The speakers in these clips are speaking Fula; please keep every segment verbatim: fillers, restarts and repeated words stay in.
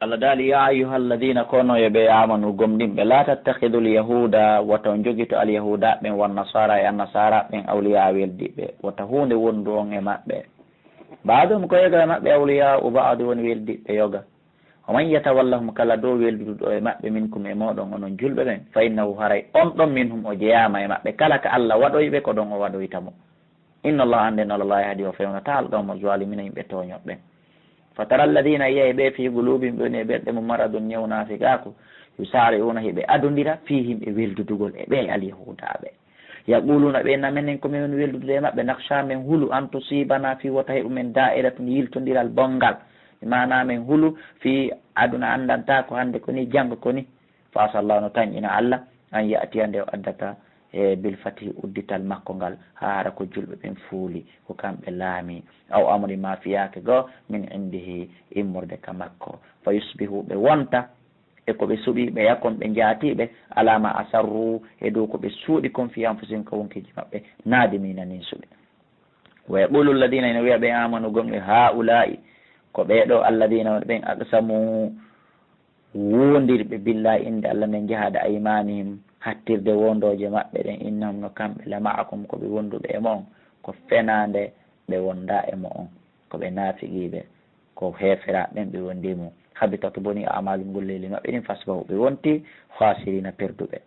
Allah daali, "Ya ayyuha alladina, kono e ɓe amanu gomɗinɓe, la tattakhidhu alyahuda, wata on jogito alyahuda ɓen, wan nasara e annasara ɓen, awliya weldiɓe, wata hunde wondu on e maɓɓe. Ba'duhum, ko yoga e maɓɓe, awliya u ba'du, woni weldiɓe yoga. Wa man yatawallahum, kala dow welduɗo e maɓɓe, minkum, e moɗon onon julɓe ɓen, fa innahu, haray on ɗon, minhum, o jeyama e maɓɓe. Kala ka Allah waɗoy ɓe, ko ɗon o waɗoyta mo. Inna Allah, annden Allah, la yahdi, o fewnata alqawma zalimina, yimɓe tooñoɓe ɓen." Fatara alladina, yi'ay ɓe, fi qulubihim, ɓe woni e ɓerɗe mum, maradun, ñaw naafiqaaku, yusari'una, hiɓe adondira, fihim, e weldudugol e ɓe alyahudaɓe. Yaquluna, ɓe na menen ko men woni weldude e maɓɓe, nakhsha, men hulu, an tusibana, fi wota heɓu men, da'iratun, yiltondiral bonngal. Maana men hulu fi aduna anndanta ko hannde ko ni, janngo ko ni. Fa asa Allah, no tanƴina Allah, an ya'tiya, nde o addata, e bil fathi, uddital makko ngal, haa hara ko julɓe ɓen fuuli, ko kamɓe laami. Aw amri ma, fiyaake goo, min indihi, immorde ka makko. Fa yusbihu, ɓe wonta e ko ɓe suɓi, ɓe yakon ɓe njaatiiɓe, ala ma asarru, e dow ko ɓe suuɗi kon, fi anfusihim, ka wonkiiji maɓɓe, nadimina, nin suɓi. Wa yaqulu alladina, ina wiya ɓe amanu gomɗi, haula'i, ko ɓee ɗoo, alladina woni ɓen, aqsamu, wondirɓe, billahi, innde Allah nden, jahada aymanihim, hattirde wondooje maɓɓe ɗen, innahum, no kamɓe, la ma'akum, ko ɓe wonduɓe e mo'on, ko fenaande ɓe wonda e mo'on, ko ɓe naafiqiiɓe, ko heeferaaɓe ɓen ɓe wondi e mum. Habitat, boni, a'malum, golleeli maɓɓe ɗin, fasbahu, ɓe wonti, khasirina, perduɓe.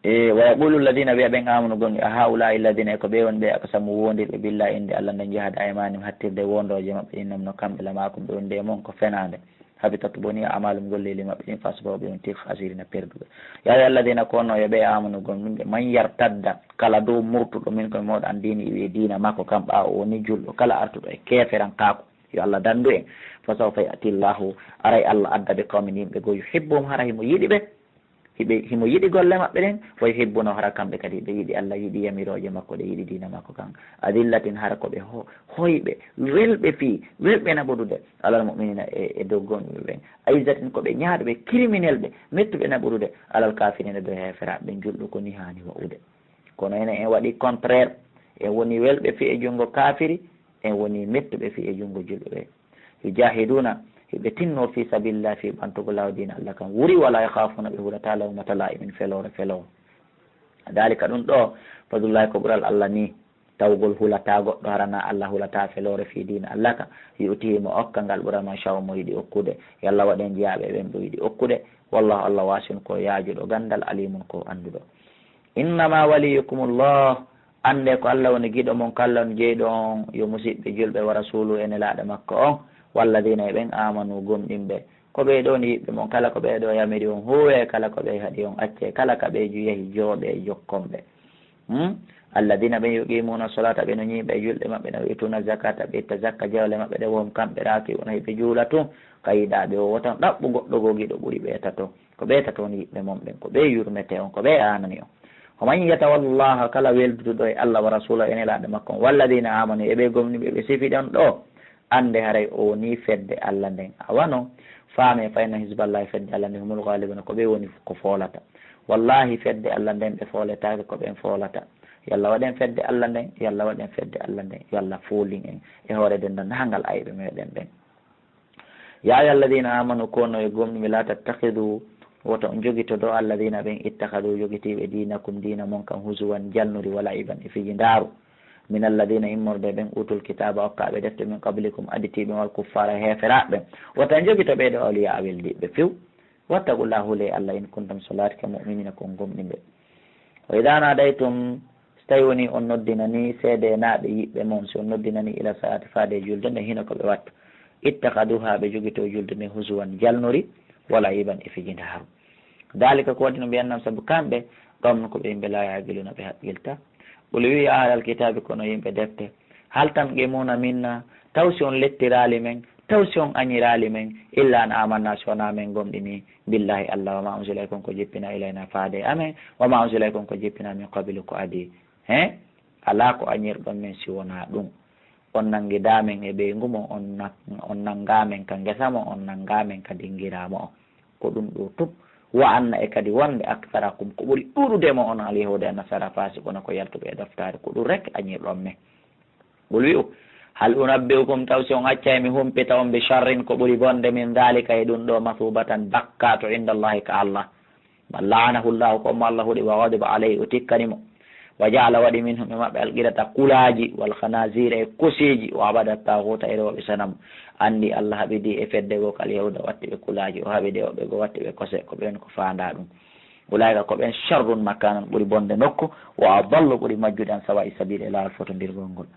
E, wa yaqulu alladina, wiya ɓen amanu gomɗi, a haula'i alladina, e ko ɓe woni ɓe, aqsamu, wondirɓe, billahi, innde Allah nden, jahada aymanihim, hattirde wondooje maɓɓe ɗin, innahum, no kamɓe, la ma'akum, ɓe wondi e mo'on, ko fenaande. Habitat, boni, a'malum, golleeli maɓɓe ɗin, fasbahu, ɓe wonti, khasirina, perduɓe. Ya ayyuha alladina, ko no yo ɓe amanu gomɗinɓe, man yartadda, kala dow murtuɗo, minkum, e moɗon, an dini, iwi e diina makko kan, ɓaawo o woni julɗo, kala artuɗo e keeferankaaku, yo Allah dandu en. Fa sawfa ya'ti Allahu, aray Allah adda, bi qawmin, yimɓe goo, yuhibbuhum, hara himo yiɗi ɓe, hiɓe, himo yiɗi golle maɓɓe ɗen, wa yuhibbunahu, hara kamɓe kadi hiɓe yiɗi Allah, yiɗi yamirooje makko ɗe, yiɗi diina makko kan. Adillatin, hara ko ɓe ho-, hoyɓe, welɓe fii, welɓe naɓudude, alal mu'minina, e, e dow gomɗinɓe ɓen. Aizzatin, ko ɓe ñaaɗuɓe, criminel ɓe, mettuɓe naɓudude, alal kafirina, dow heeferaaɓe ɓen. Julɗo ko ni haani wa'ude. Kono enen en waɗi contraire, en woni welɓe fii e junngo kaafiri, en woni mettuɓe fii e junngo julɓe ɓe. Yujahiduna, hiɓe tinno fi sabilillah, fii ɓantugol laawol diina Allah kan, wuri, wala yakhafuna, ɓe hulataa, lawmata la'imin, feloore feloowo. Dalika, ɗum ɗoo, fadlullahi, ko ɓural Allah ni, tawgol hulataa goɗɗo, hara na Allah hulataa feloore fii diina Allah kan, yu'tihi, mo okka ngal, ɓura, man sha'u, mo yiɗi okkude. Yo Allah waɗ en jeyaaɓe e ɓen ɓe yiɗi okkude. Wallahu, Allah, wasi'un, ko yaajuɗo ganndal, alimun, ko annduɗo. Innama waliyukumullah, annde ko Allah woni giɗo mon, kallah on jeyɗo on, yo musiɓɓe julɓe, wa rasulu, e nelaaɗo makko on, walladina, e ɓen, amanu, gomɗinɓe. Ko ɓee ɗoo ni yiɓɓe mon, kala ko ɓee ɗoo yamiri on, huuwe, kala ko ɓe haɗi on, accee, kala ka ɓe ju-, yahi, jooɗee, jokkon ɓe. Hmm? Alladina, ɓen, yuqimuna solata, ɓe no ñiiɓa e julɗe maɓɓe, na, wa yu'tuna zakata, ɓe itta zakka jawle maɓɓe ɗe, wa hum, kamɓe, raki'una, hiɓe juula tun, ka yiɗaaɓe o, wotan ɗaɓɓu goɗɗo goo giɗo ɓuri ɓee tato. Ko ɓee tato woni yiɓɓe mon ɓen, ko ɓee yurmetee on, ko ɓee aanani on. Wa man yatawalla Allaha, kala welduɗo e Allah wa rasulahu e nelaaɗo makko on, walladina amanu, e ɓee gomɗinɓe ɓe sifi ɗon ɗoo, annde haray o woni fedde Allah nden. A wano, faame, fa inna hizballahi, fedde Allah nden, humul ghalibuna, ko ɓe woni ko foolata. Wallahi, fedde Allah nden ɓe fooletaake, ko ɓen foolata. Yo Allah waɗ en fedde Allah nden, yo Allah waɗ en fedde Allah nden, yo Allah foolin en e hoore denndaangal ayɓe meɗen ɓen. Ya ayyuha alladina amanu, ko no e gomɗinɓe, la tattakhidu, woto on jogitodo, alladina, ɓen, ittakhadu, jogitiiɓe, dinakum, diina mon kan, huzuwan, jalnuri, wa la'iban, e fijindaaru, min alladina, immorde ɓen, utul kitaba, okkaaɓe defte, min qablikum, aditiiɓe, wal kuffara, heeferaaɓe ɓen. Woto on jogito ɓee ɗoo awliya, weldiiɓe few. Wattaqullaha, hulee Allah, in kuntum, so laatike, mu'minina, ko on gomɗinɓe. Wa idha nadaytum, so tawi woni on noddinani seedeenaaɓe yiɓɓe mon, si on noddinani ila salaati faade e julde nde, hino ko ɓe watta. Ittakhaduha, ɓe jogito julde nde, huzuwan, jalnori, wa la'iban, e fijindaaru. Dalika, ko waɗi no mbiyan non, sabu kamɓe, qawmun, ko ɓe yimɓe, la ya'qiluna, ɓe haqqilta. Qul, wi'i, ya ahlal kitaabi, kono yimɓe defte, hal tanqimuna minna, taw si on lettiraali men, taw si on añiraali men, illa an amanna, si wonaa men gomɗini, billahi, Allah, wa ma unzila, e kon ko jippina, ilayna, faade e amen, wa ma unzila, e kon ko jippina, min qablu, ko adii. He? Alaa ko añirɗon men si wonaa ɗum. On nanngidaa men e ɓeyngu mon, on na-, on nanngaa men ka ngesa mon, on nanngaa men ka dingiraa mo'on. Ko ɗum ɗoo tun. Wa anna, e kadi wonde, aktharakum, ko ɓuri ɗuuɗude mo'on, al yahuuda, an-nasaara, faasiquna, ko yaltuɓe e doftaare. Ko ɗum rek añirɗon men. Qul, wi'u, Hal unabbi'ukum, taw si on accay mi humpita on, bi sharrin, ko ɓuri bonde, min dhalika, e ɗum ɗo, mathubatan, bakkaatu, inda Allahi, ka Allah. Man la'anahu Llahu, ko mo Allah huɗi, wa ghadiba alayhi, o tikkani mo. Wa ja'ala, waɗi, minhum, e maɓɓe, al-qiradata, kulaaji, wal khanazira, e kosiiji, wa abada taghuta, e rewooɓe sanamu. Anndi Allah haɓidi e fedde goo kal Yahuuda watti ɓe kulaaji, o haɓidi e woɓɓe goo watti ɓe kose, ko ɓen ko faandaa ɗum. Ulaa'ika, ko ɓen, sharrun makanan, ɓuri bonde nokku, wa adallu, ɓuri majjude, an sawa'i sabil, e laawol fotondirgol ngol.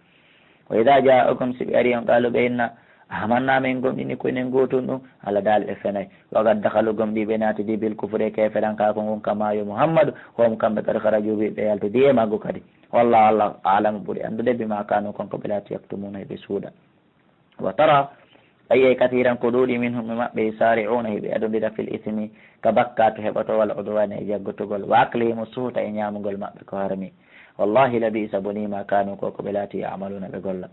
Wa idha ja'ukum, si ɓe ari on, qalu, ɓe inna, amanna, min gomɗini ko enen gootun ɗum, Allah daali ɓe fenay. Wa qad dakhalu, gomɗii ɓe naatidi, bil kufri, e keeferankaaku ngun, kama, yo Muhammadu, hum, kamɓe, qad kharaju bihi, ɓe yaltidi e maggu kadi. Wallahu, Allah, a'lamu, ɓuri anndude, bima kanu, kon ko ɓe laati, yaktumuna, hiɓe suuɗa. Wa tara, a yi'ay, kathiran, ko ɗuuɗi, minhum, e maɓɓe, yusari'una, hiɓe adondira, fil ithmi, ka bakkaatu heɓotoo, wal udwani, e jaggotugol, wa aklihim suhta, e ñaamugol maɓɓe ko harmi. Wallahi, la bi'sa, bonii, ma kanu, ko ko ɓe laati, ya'maluna, ɓe golla.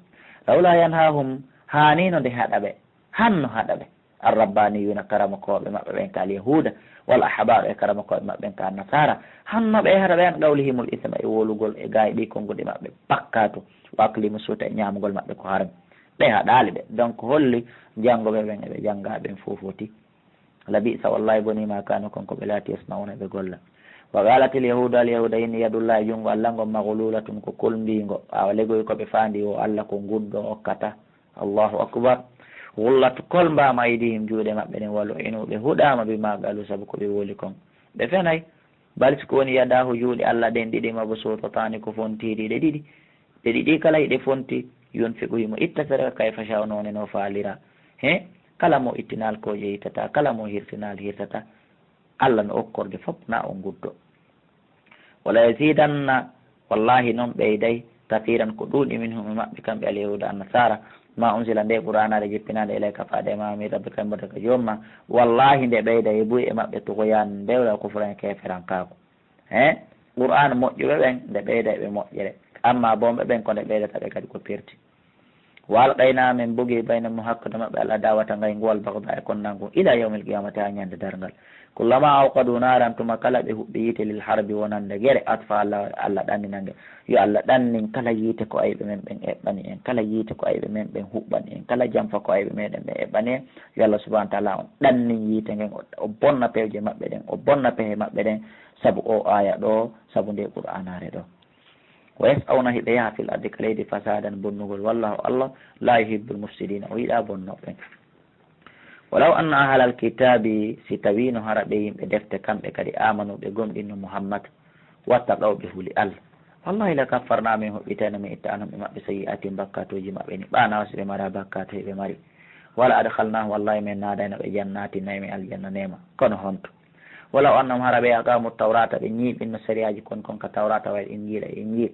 Lawla yanhahum, haanino nde haɗa ɓe, hanno haɗa ɓe, ar-rabbaniyuna, karamokooɓe maɓɓe ɓen ka al-yahuuda, wal ahbaru, e karamokooɓe maɓɓe ɓen ka an-nasaara, hanno ɓe haɗa ɓe, an qawlihimul ithma, e wowlugol e gaay ɗi konnguɗi maɓɓe bakkaatu, wa aklihim suhta, e ñaamugol maɓɓe ko harmi. Ɓe haɗaali ɓe. Donc, holli janngoɓe ɓen e ɓe janngaa ɓen fof foti. La bi'sa, wallahi, bonii, ma kanu, kon ko ɓe laati, yasna'una, ɓe golla. Wa qalatil yahuudu, al yahuuda inni, yadullahi, junngo Allah ngon, maghlulatun, ko kolmbiingo. Awa, legoy ko ɓe faandi o Allah ko nguddo okkata. Allahu akbar. Ghullat, kolmbaama, aydihim, juuɗe maɓɓe ɗen, wa lu'inu, ɓe huɗaama, bima qalu, sabu ko ɓe wowli kon. Ɓe fenay. Bal, si ko woni, yadahu, juuɗe Allah ɗen ɗiɗi, mabsuutataani, ko fontiiɗi ɗe ɗiɗi. Ɗe ɗiɗi kala hiɗe fonti, yunfiqu, himo itta sadaka, kayfa sha'u, noone no faalira. He, kala mo ittini alkooje ittata, kala mo hirtini al hirtata. Allah no okkorde fof, na o nguddo. Wala yazidanna, wallahi, non ɓeyday, kathiran, ko ɗuuɗi, minhum, e maɓɓe kamɓe, al yahuuda, an nasaara, ma unzila, nde qur'aanaare jippinaande, ilayka, faade ma, min rabbika, immorde ka joom ma. Wallahi, nde ɓeyday e buy e maɓɓe, tughyanan, mbewra, kufran, keeferankaaku. He, qur'aan, moƴƴuɓe ɓen, nde ɓeyday ɓe moƴƴere, amma bonɓe ɓen, ko nde ɓeydata ɓe kadi ko perti. Wa alqayna, min bogi, baynahum, hakkunde maɓɓe, al adawata, ngayngu, wal bagda, e konnangu, ila yawmil qiyamati, haa ñande darngal. Kullama awqadu naran, tuma kala ɓe huɓɓi yiite, lil harbi, wonande gere, atfa Allah, Allah ɗannina nge. Yo Allah ɗannin kala yiite ko ayɓe men ɓen eɓɓani en, kala yiite ko ayɓe men ɓen huɓɓani en, kala janfa ko ayɓe meɗen ɓen eɓɓani en. Yo Allah subhanahu wa ta'ala on ɗannin yiite ngen, o, o bonna pewje maɓɓe ɗen, o bonna pehe maɓɓe ɗen, sabu o aya ɗo, sabu nde qur'aanaare ɗo. Wa yas'awna, hiɓe yaha, fil ardi, ka leydi, fasadan, bonnugol, wallahu, Allah, la yuhibbul mufsidina, o yiɗa bonnooɓe. Walaw anna ahlal kitaabi, si tawiino hara ɓe yimɓe defte kamɓe kadi, aamanu, ɓe gomɗinno Muhammad, wattaqaw, ɓe huli Allah. Wallahi, la kaffarna, min huɓɓitayno, min itta, anhum, e maɓɓe, sayyi'aatihim, bakkaatuuji maɓɓe ni, ɓaana o si ɓe mara bakkaatu, hiɓe mari. Wala adkhalnahum, wallahi, min naadayno ɓe, jannati naymi, aljanna neema. Kono honto? Walaw annahum, hara ɓe, aqamu tawrata, ɓe ñiiɓinno sariyaaji kon, kon ka tawrata, wal injiila, e injiil.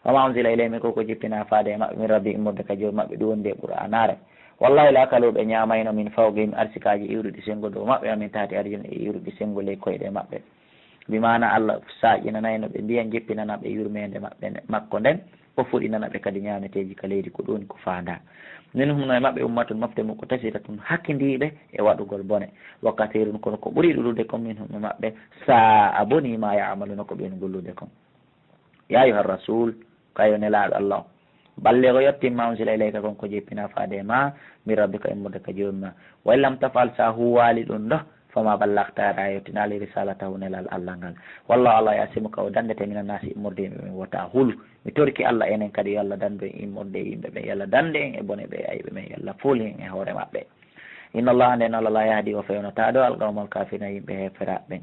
Wa ma unzila ilayhim, ko ko jippina faade e maɓɓe, min rabbi, immorde ka joom maɓɓe, ɗum woni nde qur'aanaare. Wallahi, la akalu, ɓe ñaamayno, min fawqihim, arsikaaji iwruɗi senngo dow maɓɓe, wa min tahti arjulihim, e iwruɗi senngo ley koyɗe maɓɓe. Bi maana, Allah saaƴinanayno ɓe ndiyan, jippinana ɓe yurmeende maɓɓe nde, makko nden, o fuɗinana ɓe kadi ñaameteeji ka leydi, ko ɗum ko faandaa. Minhum, no e maɓɓe, ummatun, mofte muqtasidatun, hakindiiɓe e waɗugol bone. Wa kathirun, kono ko ɓuri ɗuuɗude kon, minhum, e maɓɓe, saa'a, bonii, ma ya'maluna, ko ɓe woni gollude kon. Ya ayyuha rasul, kayo nelaaɗo Allah on, balligh, yottin, ma unzila ilayka, kon ko jippina faade e ma, min rabbika, immorde ka joom ma. Wa in lam taf'al, sa huuwaali ɗum ɗo, fama ballaghta, aɗa yottinaali, risalatahu, nelal Allah ngal. Wallahu, Allah, ya'simuka, o dandete, mina nnaasi, immorde yimɓe ɓen, wota hulu. Mi torki Allah, enen kadi, yo Allah dandu en immorde e yimɓe ɓen, yo Allah dandu en e bone ɓe, ayɓe ɓen, yo Allah fuuli en e hoore maɓɓe. Inna Allah, nden Allah, la yahdi, o fewnataa ɗo, al qawmal kafirina, yimɓe heeferaaɓe ɓen.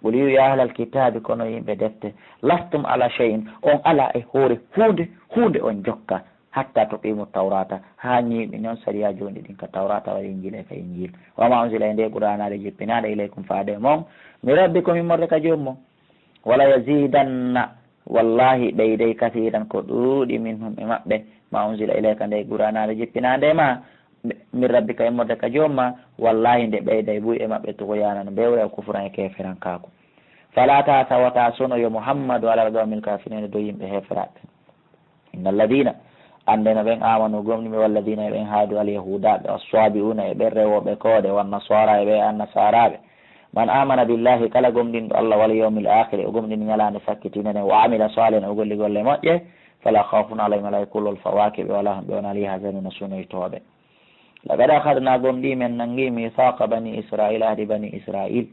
Qul, wi'u, ya ahlal kitaabi, kono yimɓe defte, lastum ala shay'in, on alaa e hoore huunde, huunde on jokka, hatta tuqimu tawrata, haa ñiiɓinon sariya jooɗi ɗin ka tawrata, wal injila e ka injil, wa ma unzila, e nde qur'aanaare jippinaaɗe, ilaykum, faade e mon, min rabbikum, immorde ka joom mon. Wala yazidanna, wallahi, ɓeyday, kasiran, ko ɗuuɗi, minhum, e maɓɓe, ma unzila ilayka, nde qur'aanaare jippinaande e ma, min rabbika, immorde ka joom ma, wallahi, nde ɓeyday buy e maɓɓe, tughyanan, mbewre, wa kufran, e keeferankaaku. Fala ta'sa, wota sono, yo Muhammadu, alal qawmil kafirina, dow yimɓe heeferaaɓe. Inna alladina, anndeno ɓen, amanu, gomɗinɓe, walladina, e ɓen haadu, alyahuudaaɓe, wassaabi'una, e ɓen rewooɓe koode, wannasaara, e ɓe annasaaraaɓe. Man amana billahi, kala gomɗinɗo Allah, wal yawmil akhiri, o gomɗini ñalaande sakkitiinde nden, wa amila salihan, o golli golle moƴƴe, Fala khawfun alayhim, alaa kulol fawaaki ɓe, wala hum ɓe wonaa, yahzanuna sunoytooɓe. Laqad akhadna, gomɗii men nanngi, mithaqa bani Israila, ahdi bani Israil.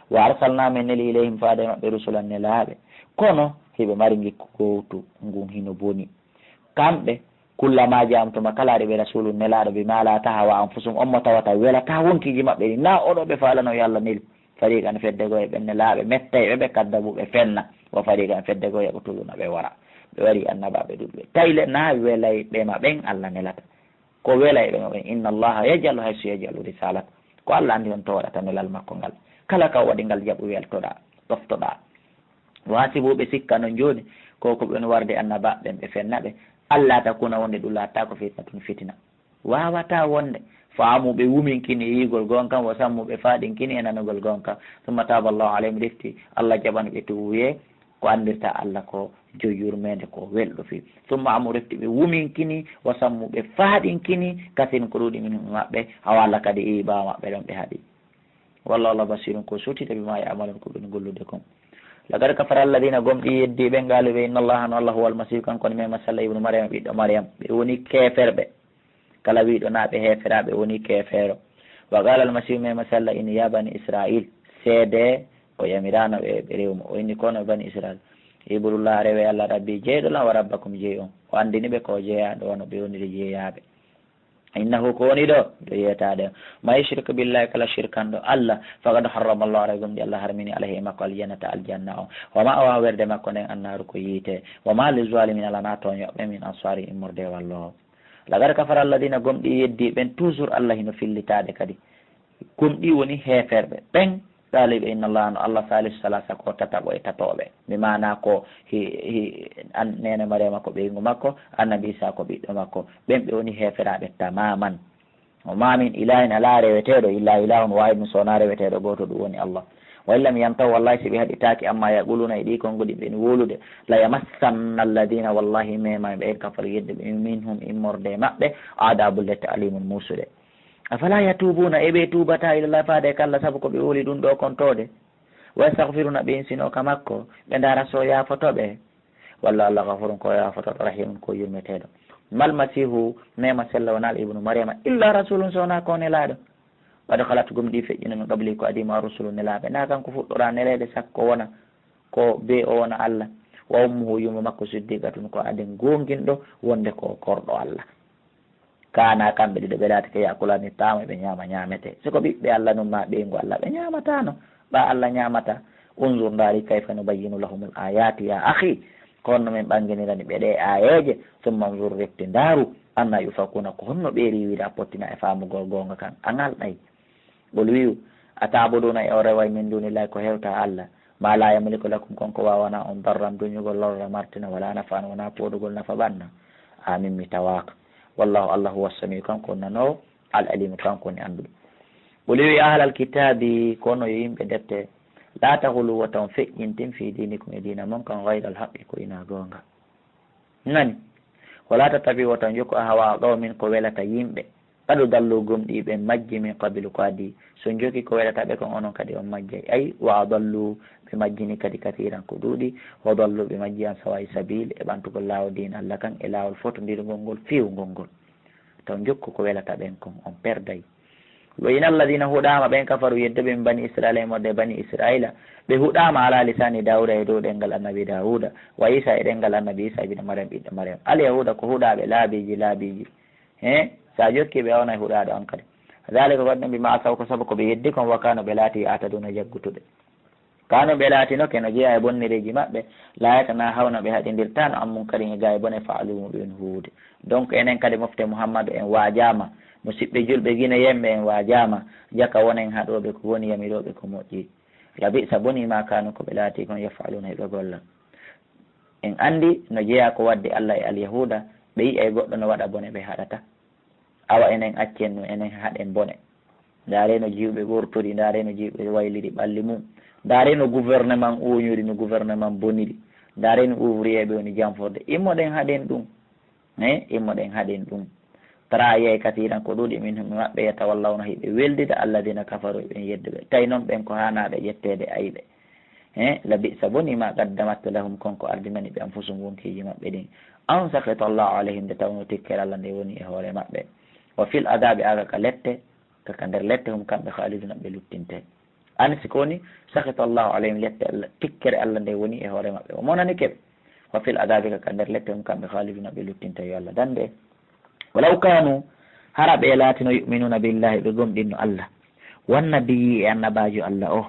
Wa arsalna, men neli, ilayhim, faade maɓɓe, rusulan, nelaaɓe. Kono hiɓe mari ngikku gowtu ngun hino boni. Kamɓe, kullama ja'ahum, tuma kala ari ɓe rasulun, nelaaɗo, bima la tahawa anfusuhum, on mo tawata welata wonkiiji maɓɓe ɗin, na oɗo ɓe faalano yo Allah neli. Fariqan, fedde goo e ɓen nelaaɓe, mettay ɓe, ɓe kaddabu, ɓe fenna. Wa fariqan, fedde goo yaqtuluna, ɓe wara. Ɓe wari annabaaɓe ɗuɗɓe. Tayle na welay ɓe ma ɓen Allah nelata. Ko welay ɓe ma ɓen. Inna Allaha yaj'alu haysu yaj'alu risalat. Ko Allah anndi honto waɗata nelal makko ngal. Kala ka o waɗi ngal jaɓu weltoɗaa, ɗoftoɗaa. Wa hasibu, ɓe sikka non jooni, ko, ko ɓen warde annabaaɓe ɓen, ɓe fenna ɓe. Alla takuna, wonde ɗum laattaako fitnatun, fitina. Waawataa wonde. Fa amu, ɓe wuminkini e yi'ugol goonga kan, wa sammu, ɓe faaɗinkini e nanugol goonga kan. Summa taaba Allahu alayhim, refti Alla jaɓani ɓe tuubuye, ko anndirta Alla ko joy yurmeende, ko welɗo fii. Summa amu, refti ɓe wuminkini, wa sammu, ɓe faaɗinkini, kasiirun, ko ɗuuɗi, minhum, e maɓɓe, awa Alla kadi iwi ɓaawo maɓɓe ɗon, ɓe haɗi. Wallahu, Alla, basirun, ko suutiiɗo, bima ya'malun, ko ɓe woni gollude kon. Laqad kafara alladhina, gomɗii yeddii ɓen, qaalu ɓe, inna Allaha, no Alla, huwal masiihu, kanko woni Mema Salla ibnu Maryama, ɓiɗɗo Maryam. Ɓe woni keeferɓe. Kala wi'uɗo na ɓe heeferaaɓe, woni keefeero. Wa qaala al-Masiihu, Mema Salla ini, ya bani Israil, seede o yamiraano ɓe, ɓe rewu mo. O inni, kono bani Israil, ibudullaha, rewe Alla, rabbi, jeyɗo lan, wa rabbakum, jey on. O anndini ɓe ko o jeyaaɗo, wano ɓe woniri jeyaaɓe. Innahu, ko woni ɗo, ɗo yeetaade on. Man yushrik billahi, kala shirkanɗo Alla, faqad harrama Allahu alayhi, gomɗii Alla harmini alayhi, e makko, aljannata, aljanna on. Wa ma'wahu, werde makko nden, annaaru, ko yiite. Wa ma lizzalimina, alaa tooñooɓe, min ansari, immorde e walloowo. Laqad kafara alladhina, gomɗii yeddii ɓen, toujours Alla hino fillitaade kadi. Gomɗii woni heeferɓe ɓen. Qaali ɓe, inna Allaha, no Alla, salisu salasa, ko tataɓo e tatooɓe. Bi maana ko hi, hi, an, neene Maryama ko ɓeyngu makko, annabi Isa ko ɓiɗɗo makko. Ɓen ɓe woni heeferaaɓe tamaman. Wa ma min ilahin, alaa reweteeɗo, illa ilahun wahidun, so wonaa reweteeɗo gooto, ɗum woni Alla. Wa in lam yantahu, wallahi, si ɓe haɗitaaki, amma yaquluna, e ɗii konguɗi ɓe wowlude, la yamassanna alladhina, wallahi, mema ɓe, kafaru, yedduɓe, minhum, immorde e maɓɓe, adabun, lette, alimun, muusuɗe. Afala yatubuna, e ɓe tuubataa, ilallahi, faade ka Alla, sabu ko ɓe wowli ɗum ɗoo kon toode. Wa yastaghfiruna, ɓe insino ka makko, ɓe ndaara so yaafoto ɓe. Walla Alla ghafurun, ko yaafotoɗo, rahimun, ko yurmeteeɗo. Mal masihu, mema sella, wonaa Ibnu Maryama, illa rasulun, so wonaa ko nelaaɗo. Qad khalat, gomɗii feƴƴino, min qablihi, ko adii mo, ar-rusulu, nelaaɓe. Na kanko fuɗɗoraa neleede, sakko wona ko bee o wona Alla. Wa ummuhu, yumma makko, siddiqatun, ko aden goonginɗo wonde ko korɗo Alla. Kana, kamɓe ɗiɗo, ɓe laatike, yakulani taama, ɓe ñaama, ñaamete. Si ko ɓiɓɓe Alla nun maa ɓeyngu Alla, ɓe ñaamataano, ɓaa Alla ñaamata. Unzur, ndaari, kayfa nubayyinu lahumul ayati, ya akhi, ko honno min ɓanginirani ɓe ɗee aayeeje. Summa unzur, refti ndaaru, anna yufakuna, ko honno ɓe riiwira pottina e faamugol goonga kan. A ŋalɗay. Qul, wi'u, atabuduna, e on reway, min dunillahi, ko hewta Alla, ma la yamliku lakum, kon ko waawanaa on darran, duñugol lorra, martina, wala naf'an, wonaa pooɗugol nafa, ɓanna. Amin, mi tawaaka. Wallahu, Alla, huwa samiu, kanko woni nanoowo, al alimu, kanko woni annduɗo. Qul, wi'u, ahlal kitaabi, ko onon yo yimɓe defte, la taghlu, wota on feƴƴintin, fi dinikum, e diina mon kan, ghayral haqqi, ko hinaa goonga. Nani? Wala tattabi'u, wota on jokku, ahwaa qawmin, ko welata yimɓe. Qad dallu, gomɗii ɓe majji, min qablu, ko adii. Si on jokki ko welata ɓe kon, onon kadi on majjay. Ay, wa adallu, ɓe majjini kadi, kathiran, ko ɗuuɗi. Wa dallu, ɓe majji, an sawaa'i sabiil, e ɓantugol laawol diina Alla kan, e laawol fotondirgol ngol, feewungol ngol. Taw jokku ko welata ɓen kon, on perday. Wa inna alladhina, huɗaama ɓen, kafaru, yedduɓe, min bani Israila, e morde bani Israila, ɓe huɗaama ala lisaani Dawuda, e dow ɗemngal annabi Dawuda, wa Isa, e ɗemngal annabi Isa ibn Maryam, ɓiɗɗo Maryam. Al yahuda, ko huɗaaɓe laabiiji laabiiji. He, sa jokki ɓe, a wonay huɗaaɗo an kadi. Dhalika, ko waɗi ɗum, bima asaw, ko sabu ko ɓe yeddi kon, wa kanu, ɓe laati, ya'taduna, jaggutuɓe. Kanu, ɓe laatinoke, no jeyaa e bonnereeji maɓɓe, la yatanahawna, ɓe haɗindirtaano, an munkarin, e gaa e bone, fa'aluhu, ɓe woni huuwude. Donc, enen kadi, mofte Muhammadu, en waajaama, musiɓɓe julɓe gineyenɓe, en waajaama, jaka wonen haɗooɓe ko boni, yamirooɓe ko moƴƴi. Labi'sa, bonii, ma kanu, ko ɓe laati kon, yaf'aluna, e ɓe golla. En anndi no jeyaa ko waɗde Alla e Alyahuuda, ɓe yi'ay goɗɗo no waɗa bone, ɓe haɗata. Awa enen accen ɗum, enen haɗen bone. Ndaaree no jiwɓe ɓortori, ndaaree no jiwɓe wayliri ɓalli mum. Ndaaree no gouvernement uuñori, no gouvernement boniri. Ndaaree no ouvrier ɓe woni janforde. Immoɗen haɗen ɗum. Eh, immoɗen haɗen ɗum. Tara yey kasiran ko ɗuuɗi minhum maɓɓe yatawallawna hiɓe weldida alladina kafaru ɓen yedduɓe. Tawi noon ɓen ko haanaaɓe ƴetteede ayɓe. He, labi'sa bonii ma qaddamat lahum, kon ko ardinani ɓe anfusuhum wonkiiji maɓɓe ɗin. An sakhita Allahu alayhim, nde tawno tikkere Allah nde woni e hoore maɓɓe. Wa fil adabi, aga ka lette, ka ka nder lette, hum kamɓe khaliduna ɓe luttinte. An si ko woni sakhita Allahu alayhim, lette Allah, tikkere Allah nde woni e hoore maɓɓe. O monani keɓe. Wa fil adabi, ka ka nder lette, hum kamɓe khaliduna ɓe luttinte yo Allah dande. Walaw kanu, hara ɓe laatino yu'minuna billahi, ɓe gomɗinno Allah. Wan nabiyyi, e annabaajo Allah o.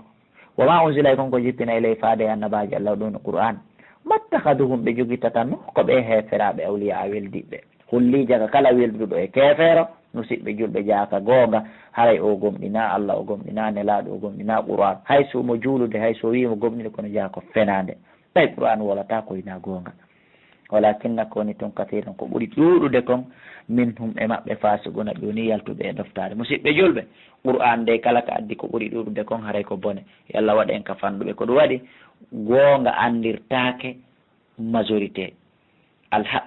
Wa ma unzila, e kon ko jippina ilay faade e annabaajo Allah o ɗum Qur'an. Mattakhaduhum, ɓe jogitata no ko ɓe heeferaaɓe awliya a weldiɓɓe. Hulli jaga kala welduɗo e keefeero, musiɓɓe julɓe jaaka goonga, haray o gomɗina Allah, o gomɗina Nelaaɗo, o gomɗina Qur'an. Hay so mo juulude, hay so wii mo gomɗini kono jaako fenaande. Tawi Qur'an wolata ko ina goonga. Walakinna ko woni tun kathiran, ko ɓuri ɗuuɗude kon, minhum e maɓɓe fasiquna, ɓe woni yaltuɓe e ɗoftaade. Musiɓɓe julɓe, Qur'an de kala ka addi ko ɓuri ɗuuɗude kon haray ko bone. Yo Allah waɗ en ka fanɗuɓe. Ko ɗum waɗi goonga anndirtaake majorité. Alha-